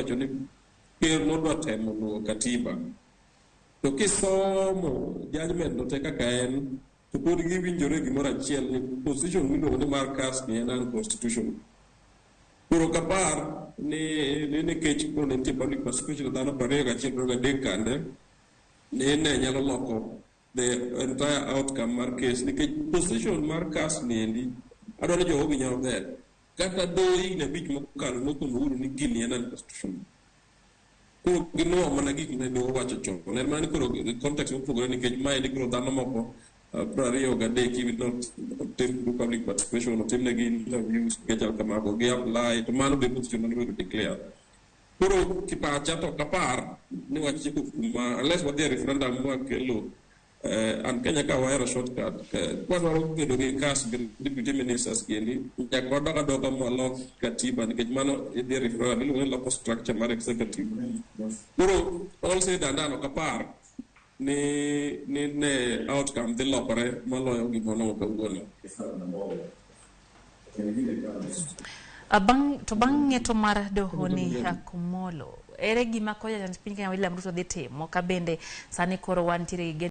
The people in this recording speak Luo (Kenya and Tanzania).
osewacho ni ker nodwa temo luwo katiba. To kisomo judgment no te kaka en, to pod giwinjore gimoro achiel ni position miluongo ni mar CAS ni en unconstitutional. Koro ok apar ni ni nikech koro ne nitie public participation dhano 21 23 kande ni ne nyalo loko the entire outcome mar case nikech position mar CAS ni endi adwa ni jogo owinj maber kata doho higni abich mokalo nokono uru ni gini en unconstitutional. Koro ginuo mana gik mane doho owacho chon. En mana ni koro context mopogore nikech maendi koro dhano moko 23 ibi not otim through public participation, otimnegi interviews gachal kamago, gi apply to mano be constitution mane obedo declared. Koro kipacha to ok apar ni wach tieko kuma unless wadhi e referendum mwakelo an Kenya ka wahero shortcut kwadwaro bedo gi CAS gi deputy ministers giendi nyaka wadog adoga mwalok katiba nikech mano idhi e referendum iluongo ni loko structure mar executive. Koro all said and done ok apar ni ni ne outcome dhi lokore maloyo gima wanwang'o kawuono. Bang' to bang' ng'eto mar doho ni Kumolo, ere gima koro jatend piny Kenya William Ruto dhi timo ka bende sani koro wantiere gi